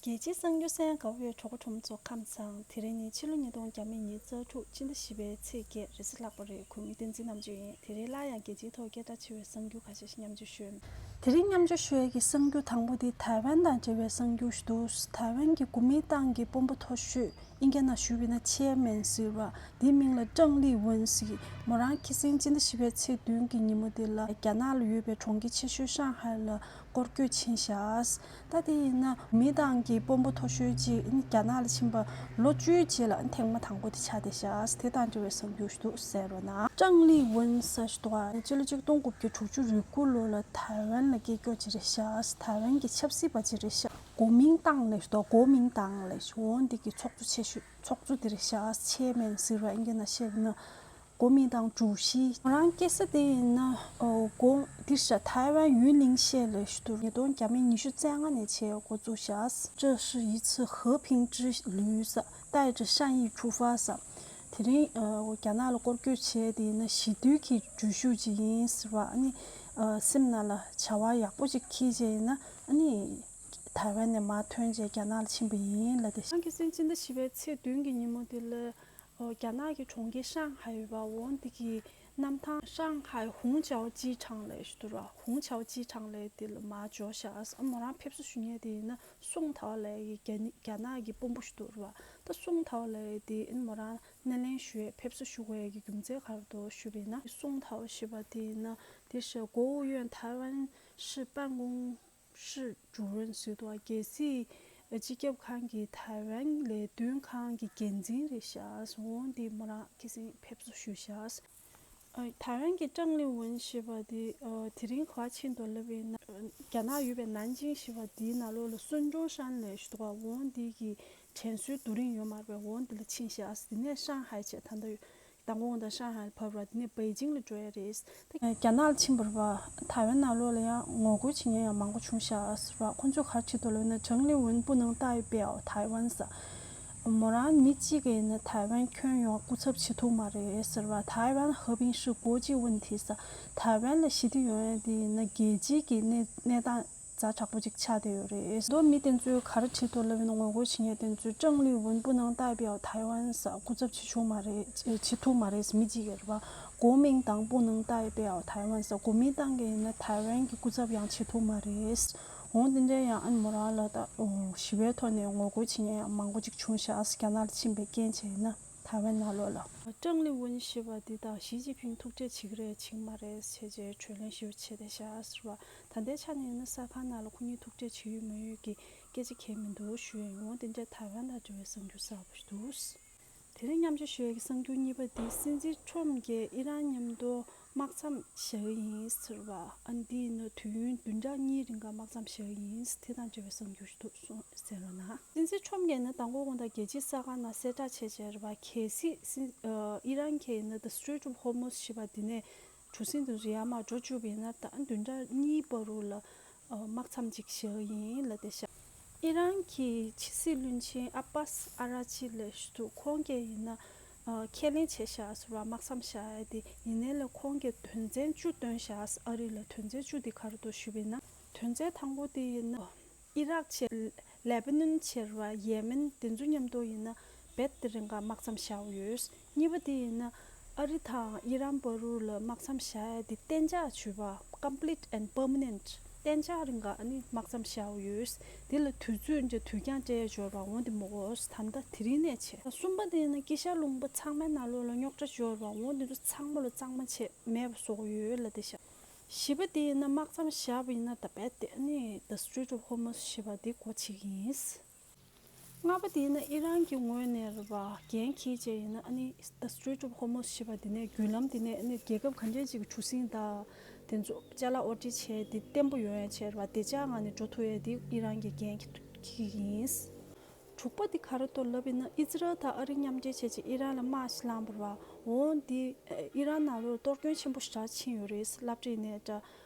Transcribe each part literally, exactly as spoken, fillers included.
རྒྱལ་སྤྱིའི་གསར་འགྱུར་གསན་དགའ་བོའི་གྲོགས་པོ་གྲོགས་མོ་ཚོ་ཁམས་བཟང་། དེ་རིང་ནི་ཕྱི་ལོ་ཉིས་སྟོང་ཉི་ཤུ་རྩ་དྲུག་སྤྱི་ཟླ་བཞི་པའི་ཚེས་བརྒྱད་རེས་གཟའ་ལྷག་པ་རེད། གུས་མོ་བསྟན་འཛིན་རྣམ་དཔྱོད་ཡིན། དེ་རིང་སླར་ཡང་རྒྱལ་སྤྱིའི་ཐོག་སྐད་གྲགས་ཆེ་བའི་གསར་འགྱུར་ཁ་ཤས་ཤིག་མཉམ་སྤྱོད་ཞུ། དེ་རིང་མཉམ་སྤྱོད་ཞུ་ཡས་ཀྱི་གསར་འགྱུར་དང་པོ་དེ་ཐའེ་ཝན་དང་འབྲེལ་བའི་གསར་འགྱུར་ཞིག་འདུག་ཐའེ་ཝན་གྱི་གོ་མིན་ཏང་གི་དཔོན་པོ་མཐོ་ཤོས་ཨིན་སྐད་ནང་ཞུས་པ་ཡིན་ན་ཆེར་མེན་ཟེར་བ་དེའི་མིང་ལ་ཀྲང་ལི་ཝུན་ཟེར། མོ་རང་ཁ་སང་སྤྱི་ཟླ་བཞི་པའི་ཚེས་བདུན་གྱི་ཉིན་མོ་དེ་ལ་རྒྱ་ནག་ལ་ཡོད་པའི་གྲོང་ཁྱེར་ཆེ་ཤོས་ཧྲང་ཧའེ་ལ་སྐོར་སྐྱོད་ཕྱིན་བཞག་ད་དེ་ཡིན་ན་མི་དང་གི་དཔོན་པོ་མཐོ་ཤོས་ཅིག་རྒྱ་ནག་ལ་ཕྱིན་པ་ལོ་བཅུའི་རྗེས་ལ་ཐེངས་མ་དང་པོ་དེ་ཆགས་བསྡད་ཤག་དེ་དང་འབྲེལ་བའི་གསར་འགྱུར་ཞིག་འདུག་ཟེར་བ་ན། ཀྲང་ལི་ཝུན་ཟེར་ཞིག་འདུག་ཨ། སྤྱི་ལོ་ཆིག་སྟོང་དགུ་བརྒྱ་དྲུག་ཅུ་རེ་དགུ་ལོ་ལ་ཐའེ་ཝན་ལ་སྐྱེས་མཆོག་ཅིག་རེད་ཤག་ཐའེ་ཝན་གྱི་ཆབ་སྲིད་པ་ཅིག་རེད་ཤག་གོ་མིན་ཏང་ལབ་ཞིག་འདུག་གོ་མིན་ཏང་ལབ་ཞིག་འོ་འདི་གི་ཚོགས་གཙོ་ཆེ་ཤོས་ཚོགས་གཙོ་དེ་རེད་ཤག་ཆེར་མེན་ཟེར་བ་ཨིན་སྐད་ནང་བཤད་ན། 国民党主席། ང་རང་སྐྱེས་ས་དེ་ཡིན་ན། ཨོ། གོང་འདིར་ཤ་ཐའེ་ཝན་ཡུན་ལིང་ཤེ་ལབ་ཞིག་འདུག་ཉིས་སྟོང་ཉི་ཤུ་རྩ་ལྔ་ནས་བྱས་འགོ་བཙུགས་བཞག 这是一次和平之旅 ཟེར། 带着善意出发 ཟེར། དེ་རིང་ཨོ། རྒྱ་ནག་ལ་སྐོར་སྐྱོད་བྱས་དེ་ཡིན་ན་ཞི་དུལ་གྱི་འགྲུལ་བཞུད་ཅིག་ཡིན་ཟེར་བ་ཨ་ནི། ཨ། སེམས་ནང་ལ་བྱ་བ་ཡག་པོ་ཅིག་འཁྱེར་བྱས་ཡིན་ན་ཨ་ནི། ཐའེ་ཝན་ནས་མར་ཐོན་བྱས་རྒྱ་ནག་ལ་ཕྱིན་པ་ཡིན་ལབ་དེ། ཁ་སང་སྤྱི་ཟླ་བཞི་པའི་ཚེས་བདུན་གྱི་ཉིན་མོ་དེ་ལ། ཨོ། རྒྱ་ནག་གི་གྲོང་ཁྱེར་ཧྲང་ཧའེ་ཡོད་པ་འོ་འདི་གི་གནམ་ཐང་ཧྲང་ཧའེ་ཧུང་ཅའོ་ཅི་ཁྲང་ལབ་ཞིག་འདུག་ར། ཧུང་ཅའོ་ཅི་ཁྲང་ལབ་དེ་ལ་མར་འབྱོར་བཞག་ཨ། མོ་རང་ཕེབས་བསུ་ཞུ་མཁན་དེ་ཡིན་ན་སུང་ཐའོ་ལབ་ཡས་རྒྱ་རྒྱ་ནག་གི་དཔོན་པོ་ཞིག་འདུག་ར། ད་སུང་ཐའོ་ལབ་ཡས་དེ་ཨ་ནི་མོ་རང་སྣེ་ལེན་ཞུ་ཡས་ཕེབས་བསུ་ཞུ་དགོས་ཡས་ཀྱི་རྒྱུ་མཚན་ག་རེ་འདུག་ཞུས་པ་ཡིན་ན། སུང་ཐའོ་ཞེས་པ་དེ་ཡིན་ན་དེ་ཧྲི་国务院台湾事办公 市主任 ཟེར་འདུག་རྒྱལ་སྲིད་སྤྱི་ཁྱབ་ཁང་གི་ཐའེ་ཝན་ལས་དོན་ཁང་གི་འགན་འཛིན་རེད་ཤག་འོ་འདི་མོ་རང་ཁ་སང་ཕེབས་བསུ་ཞུས་ཤག་ཨ། ཐའེ་ཝན་གྱི་ཀྲང་ལི་ཝུན་ཞེས་པ་དེ་ཨ། དེ་རིང་ག་པར་ཕྱིན་འདུག་ལབ་པ་ཡིན་ན། རྒྱ་ནག་ཡོད་པའི་ནན་ཅིང་ཞེས་པ་དེའི་ནང་ལོགས་ལ་སུན་ཀྲུང་ཧྲན་ལབ་ཞིག་འདུག་པ། འོ་འདི་གི་དྲན་གསོའི་རྡོ་རིང་ཡོད་མ་རེད་པས། འོ་འདི་ལ་ཕྱིན་ཤག་དེ་ནས་ཧྲང་ཧའེ་བྱས་ད་ལྟ་ཡོད། མདང་དགོང་དང་ཧྲང་ཧའེ་ལ་བབས་ར། དེ་ནས་པེ་ཅིང་ལ་འགྲོ་ཡ་རེད། ད་རྒྱ་ནག་ལ་ཕྱིན་པ་རེད་པ། ཐའེ་ཝན་ནང་ལོགས་ལ་ཡང་ངོ་རྒོལ་བྱེད་མཁན་ཡང་མང་པོ་བྱུང་ཤག་ཟེར་བ། ཁོ་ཚོས་ག་རེ་བྲིས་འདུག་ལབ་ན། 陈丽文不能代表台湾 ཟེར། མོ་རང་མི་གཅིག་གིས་ནི་ཐའེ་ཝན་ཁྱོན་ཡོངས་སྐུ་ཚབ་བྱེད་ཐུབ་མ་རེད་ཟེར་བ། 台湾和平是国际问题 ཟེར། ཐའེ་ཝན་ལ་ཞི་བདེ་ཡོང་ཡ་དེ་ཡིན་ན་རྒྱལ་སྤྱིའི་གི་གནས་གནས་སྟངས་ཛ་དྲག་པོ་ཅིག་ཆགས་བསྡད་ཡོད་རེད། མདོ་མི་དེ་ཚོས་ག་རེ་བྲིས་འདུག་ལབ་ན། ངོ་རྒོལ་བྱེད་མཁན་དེ་ཚོས 郑丽文不能代表台湾 ཟེར། སྐུ་ཚབ་བྱེད་ཆོག་མ་རེད། བྱེད་ཐུབ་མ་རེད་ཟེར། མི་གཅིག་གིས་རེད་པ། 国民党不能代表台湾 ཟེར། 国民党གིས་ཡིན་ན་ཐའེ་ཝན་གྱི་སྐུ་ཚབ་ཡང་བྱེད་ཐུབ་མ་རེད། འོ་དེ་འདྲ་ཡང་ཨ་ནི་མོ་རང་ལ་ད་ཞི་བའི་ཐོག་ནས་ངོ་རྒོལ་བྱེད་མཁན་ཡང་མང་པོ་ཅིག་བྱུང་ཤག་རྒྱ་ནག་ལ་ཕྱིན་པའི་རྐྱེན་བྱས་ན། ཐའེ་ཝན་ནང་ལོགས་ལ། ཀྲང་ལི་ཝུན་ཞེས་པ་འདི་དང་ཞི་ཅིན་ཕིང་ཐུག་འཕྲད་བྱེད་ཀྱི་རེད་བྱེད་ཀྱི་མ་རེད་ཟེར་བྱས་གྲོས་གླེང་ཞེ་པོ་བྱས་བསྡད་ཤག་ཟེར་བ། ད་ལྟའི་ཆ་ནས་ཡིན་ན་གསར་ཁང་ནང་ལ་ཁོ་གཉིས་ཐུག་འཕྲད་བྱེད་ཡོད་མ་ཡོད་ཀྱི་སྐད་ཆ་གང་མི་འདུག་ཞུ་ཡ་ཡིན། འོ་དེ་འདྲའི་ཐའེ་ཝན་དང་འབྲེལ་བའི་གསར་འགྱུར་གསར་པ་ཞིག་འདུག་དེ་རིང་མཉམ་སྤྱོད་ཞུ་ཡ་གི་གསར་འགྱུར་གཉིས་པ་འདི་སྲིད་འཛིན་ཁྲོམ་གྱིས་ཨི་རན་མཉམ་དུ་དམག་མཚམས་བཞག་གི་ཡིན་ཟེར་བ། ཨ་འདི་ནི་དུས་ཡུན་བདུན་ཕྲག་གཉིས་རིང་ག་དམག་མཚམས་བཞག་གི་ཡིན། དེ་དང་འབྲེལ་བའི་གསར་འགྱུར་ཞིག་འདུག་གསུངས་ཟེར་བ་ན། སྲིད་འཛིན་ཁྲོམ་གྱིས་ནི་མདང་དགོང་དགོང་དག་རྒྱལ་སྤྱིའི་གསར་ཁང་ནང་གསལ་བསྒྲགས་བྱས་བྱས་རེད་པ། གལ་སྲིད་སྲིད་ཨ་ཨི་རན་གྱིས་ནི་The Strait of Hormuz ཞེས་པ་འདི་ནས་གྲུ་གཟིངས་དེ་ཚོ་ཡར་མར་འགྲོ་བཅུག་པ་ཡིན་ན། ད་བདུན་ཕྲག་གཉིས་བར་དུ་ལ་ཨ་དམག་མཚམས་ཅིག་བཞག་གི་ཡིན་ལབ་བསྡད་ཤག་ཨི་རན་གྱི་ཕྱི་སྲིད་བློན་ཆེན་ཨ་པཱས་ཨ་ར་ཅི་ལབ་ཞིག་འདུག་ཁོང་གིས་ཡིན་ན་ཨ་ཁས་ལེན་བྱས་ཤག་ཟེར་བ། དམག་མཚམས་བཞག་ཡ་དེ་ཡིན་ནའི་ལ་ཁོང་གིས་དོན་ཚན་བཅུ་བཏོན་ཤག་ཨ་རི་ལ་དོན་ཚན་བཅུ་དེ་ག་རེ་འདུག་ཞུས་པ་ཡིན་ན། དོན་ཚན་དང་པོ་དེ་ཡིན་ན་ཨི་རག་བྱས། ལེ་བྷ་ནོན་བྱས་རེད་པ། ཡེ་མེན་དེ་ཚོ་མཉམ་དུ་ཡིན་ན་རྦད་དེ་རིང་ག་དམག་མཚམས་བཞག་ཡོད། གཉིས་པ་དེ་ཡིན་ན་ཨ་རི་དང་ཨི་རན་བར་དུ་ལ་དམག་མཚམས་བཞག་ཡ་དེ་གཏན་འཇགས་བྱས་པ། Complete and permanent གཏན་འཇགས་རིང་ག་ཨ་ནི་དམག་མཚམས་བཞག་ཡོད། དེ་ལ་དུས་ཚོད་འདྲ་དུས་འགྱངས་སྤྲད་ཡ་འབྱོར་བ། འོ་དེ་མི་དགོས། ད་ལྟ་དེ་རིང་ནས་བྱས། གསུམ་པ་དེ་ཡིན་ན་དཀྱིལ་ཤར་ལུང་པ་ཚང་མའི་ནང་ལོགས་ལ་རྙོག་དྲ་འབྱོར་བ། འོ་དེ་ཚོ་ཚང་མ་ལ་གཙང་མ་བྱས་མེད་པ་བཟོ་དགོས་ཡོད་ལབ་བསྡད་ཤག་བཞི་པ་དེ་ཡིན་ན་དམག་མཚམས་བཞག་པ་ཡིན་ན་ད་རྦད་དེ་ཨ་ནི་The Strait of Hormuz ཞེས་པ་དེ་སྒོ་ཕྱེ་གི་ཡིན། ལྔ་པ་དེ་ཡིན་ན་ཨི་རན་གྱི་ངོས་ནས་རེད་པ། འགན་འཁྱེར་བྱས་ཡིན་ན་ཨ་ནི་The Strait of Hormuz ཞེས་པ་དེ་ནས་བརྒྱུད་ལམ་དེ་ནས་ཨ་ནི་རྒྱལ་ཁབ་ག་འདྲས་ཅིག་གི་གྲུ་གཟིངས་དང་དེ་ཚོ་ཅ་ལག་དབོར་འདྲེན་བྱས་དེ་བརྟན་པོ་ཡོང་ཡ་བྱས་རེད་པ། བདེ་འཇགས་ངང་ནས་འགྲོ་ཐུབ་ཡ་དེ་ཨི་རན་གྱིས་འགན་འཁྱེར་གྱི་ཡིན། དྲུག་པ་དེ་ག་རེ་འདུག་ལབ་ཡིན་ན། ཨི་ཛི་རལ་དང་ཨ་རི་མཉམ་འབྲེལ་བྱས་བྱས་ཨི་རན་ལ་དམག་ཞིག་བསླངས་པ་རེད་པ། འོ་འདི་ཨི་རན་ནང་ལོགས་གཏོར་སྐྱོན་ཆེན་པོ་ཞེ་དྲག་ཕྱིན་ཡོད་རེད། སློབ་གྲྭ་ཡིན་ནའི་འདྲ།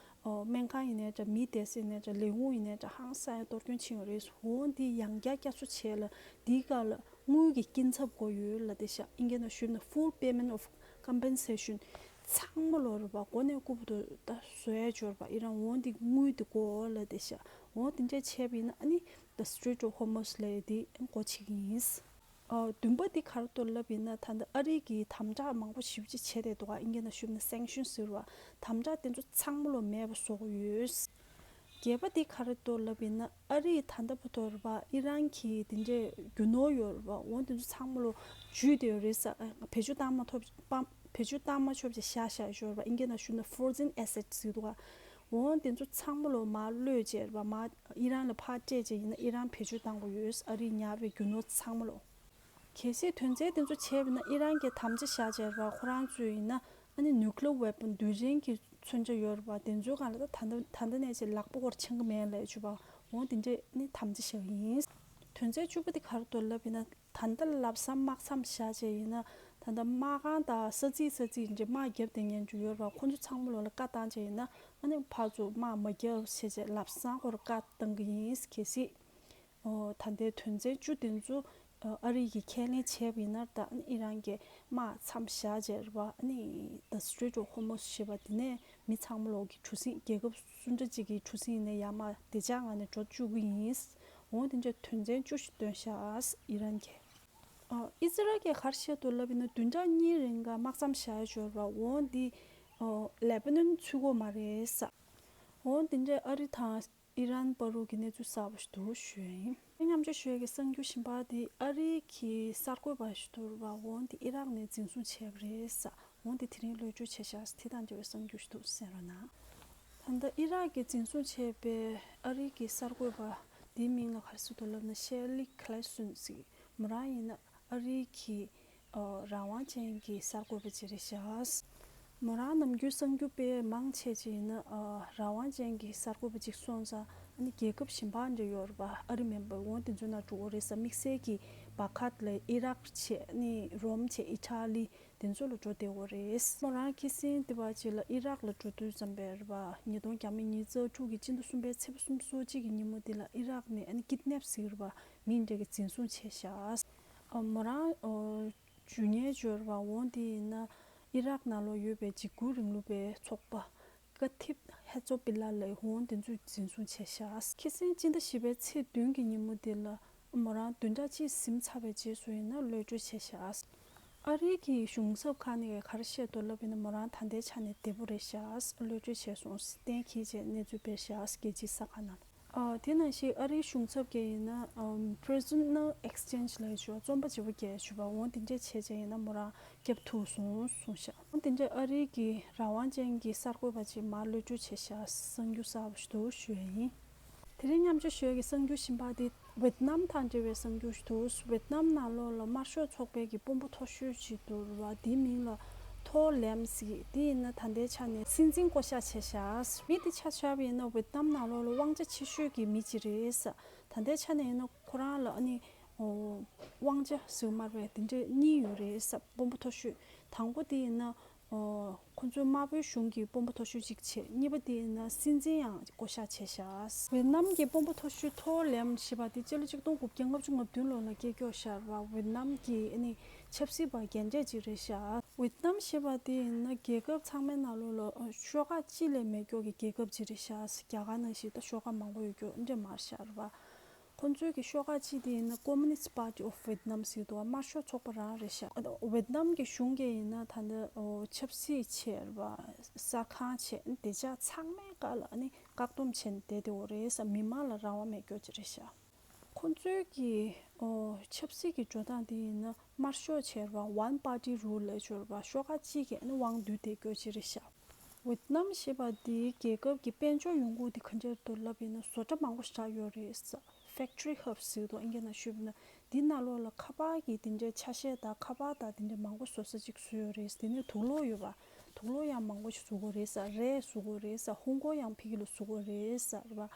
ཨོ་སྨན་ཁང་ཡིན་ནའི་འདྲ། མི་བསྡད་ས་ཡིན་ནའི་འདྲ། ལས་ཁུངས་ཡིན་ནའི་འདྲ། ཧང་སང་ཡང་གཏོར་སྐྱོན་ཕྱིན་ཡོད་རེད། འོ་འདི་ཡང་བསྐྱར་བསྐྱར་གསོ་བྱས་ལ་འདིའི་སྒང་ལ་དངུལ་གྱི་སྐྱིན་ཚབ་དགོས་ཡོད་ལབ་བསྡད་ཤག་ཨིན་སྐད་ནང་ཞུས་ན་Full Payment of Compensation ཚང་མ་ལོ་རེད་པ། མགོ་ནས་རྐུབ་ཏུ་ད་བཟོ་ཡ་འབྱོར་པ་ཨི་རན། འོ་འདི་དངུལ་འདི་དགོས་ལབ་བསྡད་ཤག་འོ་འདི་འདྲས་བྱས་པ་ཡིན་ན་ཨ་ནི། The Strait of Hormuz ལབ་དེ་སྒོ་ཕྱེ་གི་ཡིན། ཨ། བདུན་པ་འདི་ག་རེ་འདུག་ལབ་ཡིན་ན། ད་ལྟ་ཨ་རི་གིས་དམ་དྲག་མང་པོ་ཞེ་པོ་ཅིག་བྱས་བསྡད་འདུག་ག་ཨིན་སྐད་ནང་ཞུས་ན་སེང་ཤོན་ཟེར་བ། དམ་དྲག་དེ་ཚོ་ཚང་མ་ལོ་མེད་པ་བཟོ་གི་ཡོད། བརྒྱད་པ་འདི་ག་རེ་འདུག་ལབ་ཡིན་ན། ཨ་རིས་ད་ལྟ་བར་དུ་རེད་པ། ཨི་རན་གྱི་དེ་འདྲའི་རྒྱུ་ནོར་ཡོད་རེད་པ། འོ་དེ་ཚོ་ཚང་མ་ལོ་འཇུས་བསྡད་ཡོད་རེད་ཟེར། བེད་སྤྱོད་བཏང་མ་ཐུབ་པ། བེད་སྤྱོད་བཏང་མ་ཆོག་པ་བྱས་བཞག་བཞག་ཡོད་རེད་པ། ཨིན་སྐད་ནང་ཞུས་ན་frozen assets ཟེར་འདུག་ག་འོ་དེ་ཚོ་ཚང་མ་ལོ་མར་གློད་བྱས་རེད་པ། མར་ཨི་རན་ལ་ཕར་སྤྲད་བྱས་ཡིན་ན་ཨི་རན་བེད་སྤྱོད་བཏང་དགོས་ཡོད། ཨ་རིས་ཉར་བའི་རྒྱུ་ནོར་ཚང་མ་ལོ། གལ་སྲིད་དོན་ཚན་དེ་ཚོ་བྱས་པ་ཡིན་ན་ཨི་རན་གྱིས་དམ་བཅའ་བཞག་བྱས་རེད་པ། ཁོ་རང་ཚོས་ཡིན་ན་ཨ་ནི་nuclear weapon རྡུལ་ཕྲན་གྱི་མཚོན་ཆ་ཡོད་རེད་པ། དེ་ཚོའི་སྒང་ལ་ད་ད་ལྟ་ད་ལྟ་ནས་བྱས་ལག་པ་སྐོར་འཆང་གི་མེད་ལབ་བྱས་པ། འོ་དེ་འདྲས་ནི་དམ་བཅའ་བཞག་གི་ཡིན། དོན་ཚན་བཅུ་པ་དེ་ག་རེ་འདུག་ལབ་ཡིན་ན། ད་ལྟ་ལམ་སང་དམག་མཚམས་བཞག་བྱས་ཡིན་ན། ད་ལྟ་དམག་ཁང་དང་ས་ཚིགས་ས་ཚིགས་འདྲ་དམག་བརྒྱབ་བསྡད་མཁན་ཚོ་ཡོད་རེད་པ། ཁོ་ཚོ་ཚང་མ་ལོ་ལ་བཀའ་བཏང་བྱས་ཡིན་ན། ཨ་ནི་ཕར་ཚུར་དམག་མ་བརྒྱབ་བྱས་བྱས་ལམ་སང་ཁོ་རང་བཀའ་བཏང་གི་ཡིན། གལ་སྲིད་ཨོ། ད་ལྟའི་དོན་ཚན་བཅུ་དེ་ཚོ་ཨ་རི་གིས་ཁས་ལེན་བྱས་པ་ཡིན་ན། ད་ཨི་རན་གྱིས་དམག་མཚམས་བཞག་བྱས་རེད་པ། ཨ་ནི་The Strait of Hormuz ཞེས་པ་དེ་ནས་མི་ཚང་མ་ལོག་གི་གྲུ་གཟིངས། རྒྱལ་ཁབ་སུ་འདྲ་ཅིག་གི་གྲུ་གཟིངས་ནས་ཡར་མར་བདེ་འཇགས་ངང་ནས་འགྲོ་བཅུག་གི་ཡིན། འོ་དེ་འདྲའི་དོན་ཚན་བཅུ་ཞིག་བཏོན་བཞག་ཨི་རན་གྱིས། ཨ། ཨི་ཛི་རལ་གྱིས་ག་རེ་བཤད་འདུག་ལབ་ཡིན་ན། བདུན་ཕྲག་གཉིས་རིང་ག་དམག་མཚམས་བཞག་ཡ་ཡོད་རེད་པ། འོ་འདི་ཨོ་ལེ་པ་ནོན་ཚུད་ཀྱི་ཡོད་མ་རེད་ཟེར། འོ་དེ་འདྲའི་ཨ་རི་དང་ཨི་རན་བར་དུ་གི་གནས་ཚུལ་གསར་པ་ཞིག་འདུག་ཞུ་ཡ་ཡིན། མཉམ་སྤྱོད་ཞུ་ཡ་གི་གསར་འགྱུར་གཞན་པ་དེ་ཨ་རིའི་གི་གསར་འགོད་པ་ཞིག་འདུག་རེད་པ། འོ་འདི་ཨི་རག་ནས་འཛིན་བཟུང་བྱས་པ་རེད་ཟེར། འོ་འདི་དེ་རིང་ལོག་སྤྱོད་བྱས་ཤག་དེ་དང་འབྲེལ་བའི་གསར་འགྱུར་ཞིག་འདུག་གསན་རོགས་གནང་། ད་ལྟ་ཨི་རག་གིས་འཛིན་བཟུང་བྱས་པའི་ཨ་རིའི་གི་གསར་འགོད་པ་དེའི་མིང་ལ་ག་རེ་ཟེར་འདུག་ལབ་ན། ཤེ་ལི་ཁ་ལེ་སུན་ཟེར། མོ་རང་ཡིན་ན་ཨ་རིའི་གི་ཨོ། རང་དབང་ཅན་གྱི་གསར་འགོད་པ་ཅིག་རེད་ཤག་མོ་རང་ནམ་རྒྱུན་གསར་འགྱུར་སྤེལ་མང་ཆེ་ཅིག་ཡིན་ན། ཨོ། རང་དབང་ཅན་གྱི་གསར་འགོད་པ་ཅིག་སོང་ཙང་། ཨ་ནི་རྒྱལ་ཁབ་གཞན་པ་འདྲ་ཡོད་རེད་པ། ཨ་རི་མིན་པ། འོ་དེ་ཚོའི་ནང་འགྲོ་གི་རེད་ཟེར། དམིགས་བསལ་གྱི་བག་ཁ་ལ་ཨི་རག་བྱས། ཨ་ནི་རོམ་བྱས། ཨི་ཊ་ལི། དེ་ཚོ་ལ་འགྲོ་བསྡད་ཡོད་རེད། མོ་རང་ཁ་སང་དེ་བ་ཅིག་ལ་ཨི་རག་ལ་འགྲོ་དུས་ཙམ་པ་རེད་པ། ཉིས་སྟོང་ཉི་ཤུ་རྩ་དྲུག་གི་སྤྱི་ཟླ་གསུམ་པའི་ཚེས་པ་སུམ་ཅུ་སོ་གཅིག་གི་ཉིན་མོ་དེ་ལ་ཨི་རག་ནས་ཨ་ནི་ཀིད་ནེབ་ཟེར་བ་མི་འདྲ་གིས་འཛིན་བཟུང་བྱས་ཤག་ཨ། མོ་རང་ཨོ། འཇུ་ཉེན་འབྱོར་བ། འོ་དེ་ཡིན་ན་ཨི་རག་ནང་ལོགས་ཡོད་པའི་འཇིགས་སྐུལ་རིང་ལུགས་པའི་ཚོགས་པ་ཀ་ཐིབ་ཧེ་ཛོ་བི་ལ་ལའི་འོ་དེ་ཚོས་འཛིན་བཟུང་བྱས་ཤག་ཁ་སང་སྤྱི་ཟླ་བཞི་པའི་ཚེས་བདུན་གྱི་ཉིན་མོ་དེ་ལ་མོ་རང་བདུན་ཕྲག་གཅིག་ཟིན་ཚར་བའི་རྗེས་སུ་ཡིན་ན་གློད་བཀྲོལ་བྱས་ཤག་ཨ་རིའི་གི་གཞུང་ཚབ་ཁང་ནས་ག་རེ་བཤད་འདུག་ལབ་ཡིན་ན། མོ་རང་ད་ལྟའི་ཆ་ནས་བདེ་པོ་རེད་ཤག་གློད་བཀྲོལ་བྱས་སོང་། གཏན་འཁེལ་བྱས་གནས་ཚུལ་སྤེལ་ཤག་རྒྱལ་སྤྱིའི་གསར་ཁང་ནང་། ཨ། དེ་ནང་བཞིན་ཨ་རིའི་གཞུང་ཚབ་ཀྱིས་ཡིན་ན། ཨམ། prisoner exchange ལབ་ཡ་ཅིག་ཡོད་པ། བཙོན་པ་བརྗེ་པོ་རྒྱག་ཡ་ཅིག་ཡོད་པ། འོ་དེ་འདྲས་བྱས་བྱས་ཡིན་ན་མོ་རང་སྐྱོབ་ཐུབ་སོང་གསུངས་ཤག་འོ་དེ་འདྲས་ཨ་རིའི་གི་རང་དབང་ཅན་གྱི་གསར་འགོད་པ་ཅིག་མར་གློད་བཀྲོལ་བྱས་ཤག་གསར་འགྱུར་གསར་པ་ཞིག་འདུག་ཞུ་ཡ་ཡིན། དེ་རིང་མཉམ་སྤྱོད་ཞུ་ཡ་གི་གསར་འགྱུར་གཞན་པ་དེ་ཝེད་ནམ་དང་འབྲེལ་བའི་གསར་འགྱུར་ཞིག་འདུག་ཝེད་ནམ་ནང་ལོགས་ལ་དམར་ཤོག་ཚོགས་པའི་གི་དཔོན་པོ་མཐོ་ཤོས་ཅིག་འདུག་ར། དེའི་མིང་ལ་ཐོ་ལེམ་ཟེར། དེ་ཡིན་ན་ད་ལྟའི་ཆ་ནས་སྲིད་འཛིན་བསྐོ་གཞག་བྱས་ཤག་མི་དེ་ཆ་བཞག་པ་ཡིན་ན་ཝེད་ནམ་ནང་ལོགས་ལ་དབང་ཆ་ཆེ་ཤོས་ཀྱི་མི་ཅིག་རེད་ཟེར། ད་ལྟའི་ཆ་ནས་ཡིན་ན་ཁོ་རང་ལ་ཨ་ནི་ཨོ་དབང་ཆ་ཟེར་མ་རེད། དེ་འདྲས་གཉིས་ཡོད་རེད་ཟེར། དཔོན་པོ་མཐོ་ཤོས་དང་པོ་དེ་ཡིན་ན། ཨོ། ཁོ་ཚོའི་དམར་པོའི་གཞུང་གི་དཔོན་པོ་མཐོ་ཤོས་གཅིག་བྱས། གཉིས་པ་དེ་ཡིན་ན་སྲིད་འཛིན་ཡང་བསྐོ་གཞག་བྱས་ཤག་ཝེད་ནམ་གྱི་དཔོན་པོ་མཐོ་ཤོས་ཐོ་ལེམ་ཞེས་པ་དེ་སྤྱི་ལོ་ཆིག་སྟོང་དགུ་བརྒྱ་ལྔ་བཅུ་ང་བདུན་ལོ་ལ་སྐྱེས་མགྱོགས་ཤར་བ་ཝེད་ནམ་གྱི་ཨ་ནི་ཆབ་སྲིད་པ་རྒན་གྲས་ཅིག་རེད་ཤག་ཝེད་ནམ་ཞེས་པ་དེ་ཡིན་ན་རྒྱལ་ཁབ་ཚང་མའི་ནང་ལོགས་ལ་ཤོག་ཁག་གཅིག་ལས་མེད་མགྱོགས་ཀྱི་རྒྱལ་ཁབ་ཅིག་རེད་ཤག་རྒྱ་གར་ནང་བཞིན་ད་ཤོག་ཁག་མང་པོ་ཡོད་མགྱོགས་འདྲ་མ་རེད་ཤག་རེད་པ། ཁོང་ཚོའི་གི་ཤོག་ཁག་གཅིག་དེ་ཡིན་ན་Communist Party of Vietnam ཟེར་འདུག་དམར་ཤོག་ཚོགས་པ་རང་རེད་ཤག་ཝེད་ནམ་གི་གཞུང་གིས་ཡིན་ན་ད་ནི་ཨོ་ཆབ་སྲིད་བྱས་རེད་པ། གསར་ཁང་བྱས། བདེ་འཇགས་ཚང་མའི་སྒང་ལ་ཨ་ནི་བཀག་སྡོམ་བྱས་ནས་བསྡད་བསྡད་ཡོད་རེད་ཟེར། མི་མང་ལ་རང་དབང་མེད་མགྱོགས་ཅིག་རེད་ཤག་ཁོང་ཚོའི་གི་ཨོ་ཆབ་སྲིད་ཀྱི་འགྲོ་སྟངས་དེ་ཡིན་ན་དམར་ཤོག་བྱས་རེད་པ། One Party Rule ལབ་ཡ་ཅིག་ཡོད་རེད་པ། ཤོག་ཁག་གཅིག་གིས་ཨ་ནི་དབང་བསྡུས་བསྡད་མགྱོགས་ཅིག་རེད་ཤག་ཝེད་ནམ་ཞེས་པ་འདིའི་རྒྱལ་ཁབ་ཀྱི་དཔལ་འབྱོར་ཡོང་ཁུངས་འདི་ག་འདྲ་འདུག་ལབ་ཡིན་ན་བཟོ་གྲྭ་མང་པོ་ཞིག་ཆགས་ཡོད་རེད། Factory Hub ཟེར་འདུག་ཨིན་སྐད་ནང་ཞུས་པ་ན། འདི་ནང་ལོགས་ལ་ཁ་པར་གྱི་དེ་འདྲའི་ཆ་ཤས་དང་ཁ་པར་དང་དེ་འདྲའི་མང་པོ་བཟོ་ས་ཅིག་བཟོས་ཡོད་རེད། དེ་ནས་དུག་ལོག་ཡོད་པ། དུག་ལོག་ཡང་མང་པོ་ཞིག་བཟོ་གི་རེད་ཟེར། རས་བཟོ་གི་རེད་ཟེར། ཧོང་ཀོང་ཡང་ཕ་གི་ལ་བཟོ་གི་རེད་ཟེར་བ།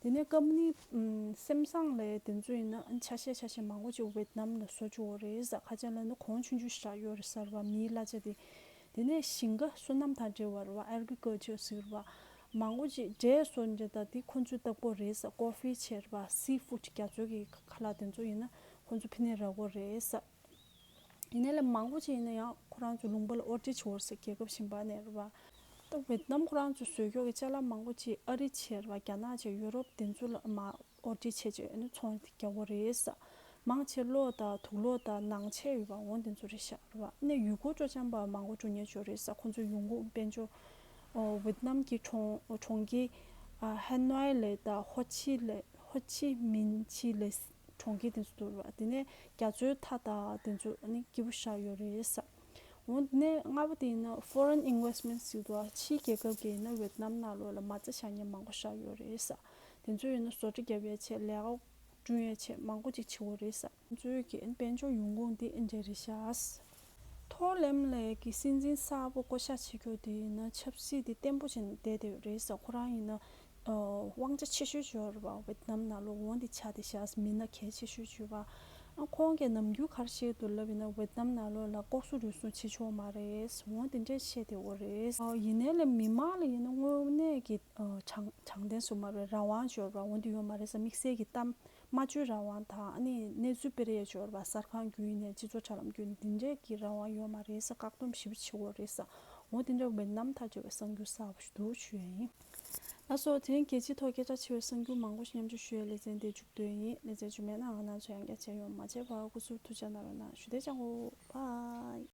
དེ་ནས་ཀམ་པ་ནི་ཨམ་སེམ་སང་ལས་དེ་ཚོ་ཡིན་ན་ཆ་ཤས་ཆ་ཤས་མང་པོ་ཅིག་ཝེད་ནམ་ལ་བཟོ་བཅུག་གི་རེད་ཟེར། ཁ་ཆེ་ལ་ནི་གོང་ཆུང་ཆུང་ཞིག་ཡོད་རེད་ཟེར་བ། མིའི་གླ་ཆ་དེ། དེ་ནས་ཞིང་ཁ་སོ་ནམ་དང་འབྲེལ་བ་རེད་བ། Agriculture ཟེར་བ། མང་པོ་ཅིག་འབྲས་བཟོ་འདྲ་དང་དེ་ཁོང་ཚོའི་བདག་པོ་རེད་ཟེར། ཀོ་ཧྥི་བྱས་རེད་བ། Sea Food རྒྱ་མཚོ་གི་ཁ་ལག་དེ་ཚོ་ཡིན་ན་ཁོང་ཚོ་ཕ་ནས་རག་གི་རེད་ཟེར། ཡིན་ནའི་ལས་མང་པོ་ཅིག་ཡིན་ན་ཡང་ཁོ་རང་ཚོ་ལུང་པ་ལ་ཨོར་ཌར་བྱེད་འོར་ཟེར། རྒྱལ་ཁབ་གཞན་པ་ནས་རེད་བ། ད་ཝེད་ནམ་ཁོ་རང་ཚོ་བཟོས་ཀྱོག་གི་ཅ་ལག་མང་པོ་ཅིག་ཨ་རི་བྱས་རེད་བ། རྒྱ་ནག་བྱས། ཡུ་རོབ་དེ་ཚོ་ལ་མ་ ཨོ་ཌར་བྱས་བྱས་ཨ་ནི་ཚོང་རྒྱག་གི་རེད་ས། མང་ཆེ་གློག་དང་དུག་ལོག་དང་ནང་ཆས་ཡོད་པ་འོ་དེ་ཚོ་རེད་ཤག་རེད་པ། ཨ་ནི་ཡུལ་སྐོར་སྤྲོ་འཆམ་པ་མང་པོ་འགྲོ་མཁན་ཅིག་ཡོད་རེད་ས། ཁོང་ཚོའི་ཡོང་ཁུངས་དཔལ་འབྱོར་ཨོ་ཝེད་ནམ་གྱི་གྲོང་གྲོང་ཁྱེར་ཨ་ཧ་ནོའི་ལ་དང་ཧོ་ཆི་ལ་ཧོ་ཆི་མིན་ཆི་ལ་གྲོང་ཁྱེར་དེ་ཚོ་འདུག་རེད་པ། དེ་ནས་རྒྱ་མཚོའི་མཐའ་དང་དེ་ཚོ་ཨ་ནི་སྐྱིད་པོ་ཤག་ཡོད་རེད་ས། འོ་དེ་ནས་ལྔ་པ་དེ་ཡིན་ན་foreign investments ཟེར་དུས་ཕྱིའི་རྒྱལ་ཁབ་ཀྱི་ཡིན་ན་ཝེད་ནམ་ནང་ལོགས་ལ་མ་རྩ་བཞག་མཁན་མང་པོ་ཤག་ཡོད་རེད་ས། དེ་ཚོ་ཡིན་ན་བཟོ་གྲྭ་རྒྱབ་ཡས་བྱས། ལས་ཀ་བསྐྲུན་ཡས་བྱས། མང་པོ་ཅིག་བྱེད་ཀྱི་ཡོད་རེད་ས། དེ་ཚོའི་གི་དཔལ་འབྱོར་ཡོང་ཁུངས་དེ་ཨེ་འདྲ་རེད་ཤག། ཐོ་ལེམ་ལའི་གི་སྲིད་འཛིན་གསར་པ་བསྐོ་བཞག་བྱེད་རྒྱུ་དེ་ཡིན་ན་ཆབ་སྲིད་དེ་བརྟན་པོ་བྱས་ནས་བསྡད་བསྡད་ཡོད་རེད་ས། ཁོ་རང་ཡིན་ན་ཨོ་དབང་ཆ་ཆེ་ཤོས་ཅིག་ཡོད་རེད་པ། ཝེད་ནམ་ནང་ལོགས་འོ་དེ་ཆགས་བསྡད་ཤག། མི་སྣ་གལ་ཆེ་ཤོས་ཅིག་ཡོད་པ། ཨ་ཁོང་གིས་ནམ་རྒྱུན་ག་རེ་བཤད་འདུག་ལབ་ཡིན་ན་ཝེད་ནམ་ནང་ལོགས་ལ་ལྐོག་ཟ་རུལ་སུངས་བྱེད་ཆོག་མ་རེད། འོ་དེ་འདྲས་བཤད་བསྡད་ཡོད་རེད། ཨ་ཡིན་ནའི་ལས་མི་མང་ལ་ཡིན་ན་དངོས་གནས་ཀྱི་ཨ་དྲང་དྲང་བདེན་སུ་མ་རེད། རང་དབང་ཅིག་ཡོད་རེད་པ། འོ་དེ་ཡོད་མ་རེད་ས། དམིགས་བསལ་གྱི་གཏམ་སྨྲ་བརྗོད་རང་དབང་དང་ཨ་ནི་གནས་ཚུལ་སྤེལ་ཡས་ཅིག་ཡོད་རེད་པ། གསར་ཁང་བརྒྱུད་ཡིན་ནའི་སྤྱི་ཚོགས་དྲ་ལམ་བརྒྱུད་ནས་དེ་འདྲས་ཀྱི་རང་དབང་ཡོད་མ་རེད་ས། བཀག་སྡོམ་ཞེ་པོ་བྱེད་ཀྱི་ཡོད་རེད་ས། འོ་དེ་འདྲ་ཝེད་ནམ་ཐག་གཅོད་པའི་གསར་འགྱུར་གསར་པ་ཞིག་འདུག་ཞུ་ཡས་ཡིན། ལགས་སོ། དེ་རིང་རྒྱལ་སྤྱིའི་ཐོག་སྐད་གྲགས་ཆེ་བའི་གསར་འགྱུར་མང་པོ་ཞིག་མཉམ་སྤྱོད་ཞུ་ཡས་ལེ་ཚན་འདི་མཇུག་བསྡུ་ཡས་ཡིན། ལེ་ཚན་རྗེས་མའི་ནང་ང་རང་ཚོ་ཡང་བསྐྱར་མཇལ་ཡོང་། མ་མཇལ་བར་སྐུ་གཟུགས་ཐུགས་ཅག་གནང་རོགས་གནང་ཞུ། བདེ་ལེགས། བྷའི།